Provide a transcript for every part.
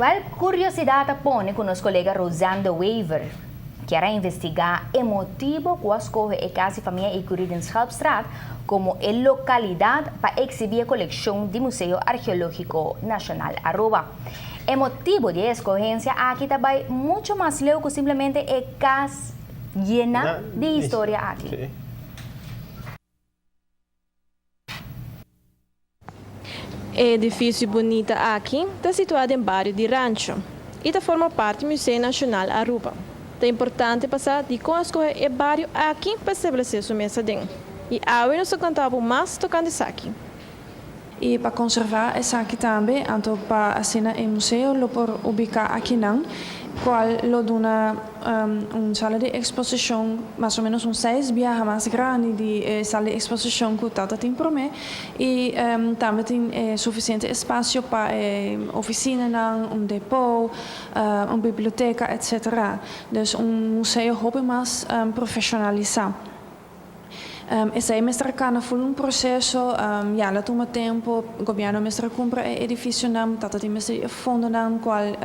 Wel, curiosidad a pone cu nos colega Rosanne de Wever kier a investiga e motibo cu a scoge e cas di famia Ecury den Schelpstraat como e localidad pa exhibi e coleccion di Museo Archeologico Nacional Aruba. E motibo di e escogencia aki ta bay mucho mas leu cu simplemente e cas yena di historia aki. E edifisio bunita aki ta situá den bario di Rancho i ta forma parti Museo Nashonal Aruba. Ta importante pa sa dikon a skohe e bario aki pa establesé su mes aden. I awe nos ta konta bo mas tokante esaki. I pa konservá esaki tambe, anto pa asina e museo lo por ubiká akinan, kual lo duna un sala di eksposishon mas o ménos un seis biaha mas grandi di e sala di eksposishon ku tata tin promé i tambe tin e sufisiente espasio pa e ofisinanan, un depó, un biblioteka, etsetera. Dus un museo hopi mas profeshonalisá. Esei mester a kana ful un proseso, ya la tuma tempu, gobièrnu mester a kumpra e edifisionan, tata tin mester di e fondonan kual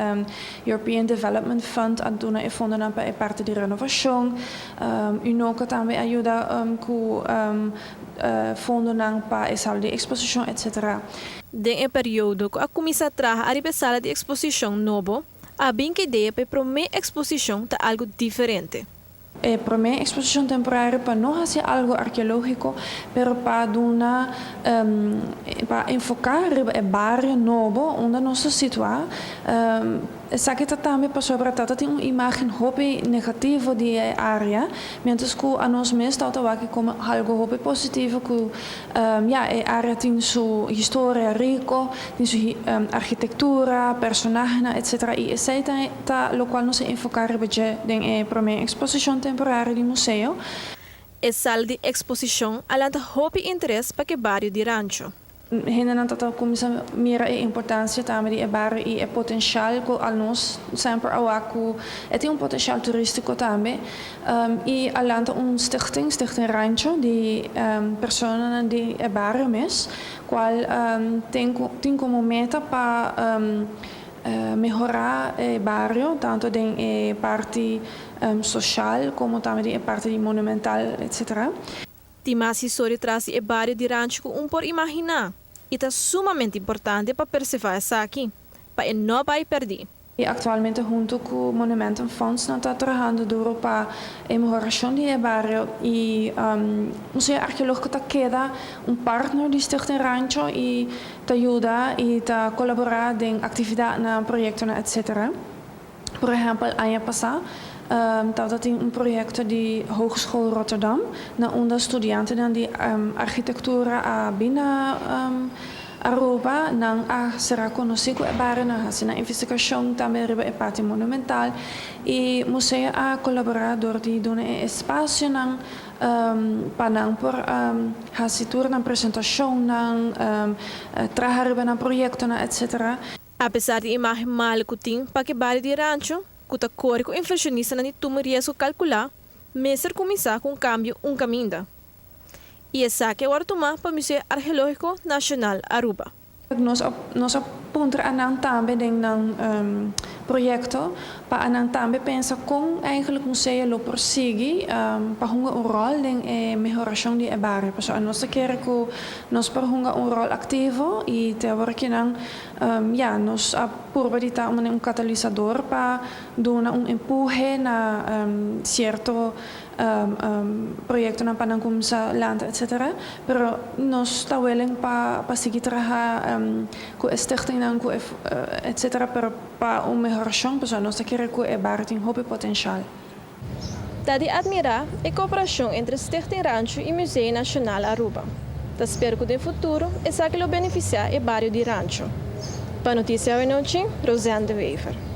European Development Fund a duna e fondonan pa e parti di renovashon, UNOCA tambe a yuda ku fondonan pa e sala di eksposishon etsetera. Den e periodo ku a kuminsá traha ariba e sala di eksposishon nobo, a bin ku idea pa e promé eksposishon ta algu diferente. E promé eksposishon temporario pa no hasi algu arkeológiko, pero pa duna pa enfoká riba e bario nobo unda nos ta situá. Esaki ta tambe pasobra ta tin un imágen hopi negativo di e área, miéntras ku anos mes ta wak komo algu hopi positivo ku ya e área tin su historia riko, tin su arkitektura, personahenan etsetera i esei ta Ta locual nos a enfoca riba dje den e prome exposicion temporario di museo. E sala di exposicion a lanta hopi interes pa ke bario di Rancho. Hendenan ta ta cuminsa mira e importancia tambe di e bario y e potencial cu al nos semper a wak cu e tin un potencial turistico tambe y a lanta un stichting, Stichting Rancho, di personanan di e bario mes cual tin tin como meta pa Mehorá e bario, tanto den e parti social como tambe den e parti di monumental etc. Tin mas historia tras di e bario di Rancho cu un por imaginá y ta sumamente importante pa persevá esaki, pa e no bay perdí. Y actualmente hunto cu Monumentenfonds nan ta trahando duro pa e mehoracion di e bario y Museo Arqueologico ta keda un partner di Stichting Rancho y Ta yuda i ta kolaborá den aktividatnan, proyektonan etc. Por ehèmpel aña pasá tabata tin un proyekto di Hogeschool Rotterdam na unda studiantenan di arkitektura a bin na Aruba. Nan a sera konosí ku e bario, nan a hasi nan investigashon tambe riba e parti monumental i museo a kolaborá dor di duna e espasionan Pa nan por hasi tur nan presentashonnan, traha riba nan proyektonan, etc. Apesar di imágen malu ku tin pa ke bario di Rancho, ku ta kore ku inversionistanan di tuma riesgo kalkulá, mester kuminsá ku un kambio un kaminda. I esaki a wòrdu tumá pa Museo Argeológiko Nashonal Aruba. Nos a nos a puntra anan tambe den nan proyekto pa anan tambe pensa kon eigenlijk museo lo por sigui pa hunga un ròl den e mehorashon di e bario. Pasobra nos ta kere ku nos por hunga un ròl aktivo i te awor kinan ya nos a purba di ta un katalisador pa duna un empuhe na sierto proyectonan pa nan cuminsa lanta etcetera pero nos ta willing pa pa sigui traha cu e stichtingnan cu e etcetera pero pa un mehoracion pasobra nos ta kere cu e bario tin hopi potencial. Ta di admira e cooperacion entre Stichting Rancho y Museo Nacional Aruba. Ta spera cu den futuro esaki lo beneficia e bario di Rancho. Pa Noticia Awe Nochi, Roseanne de Wever.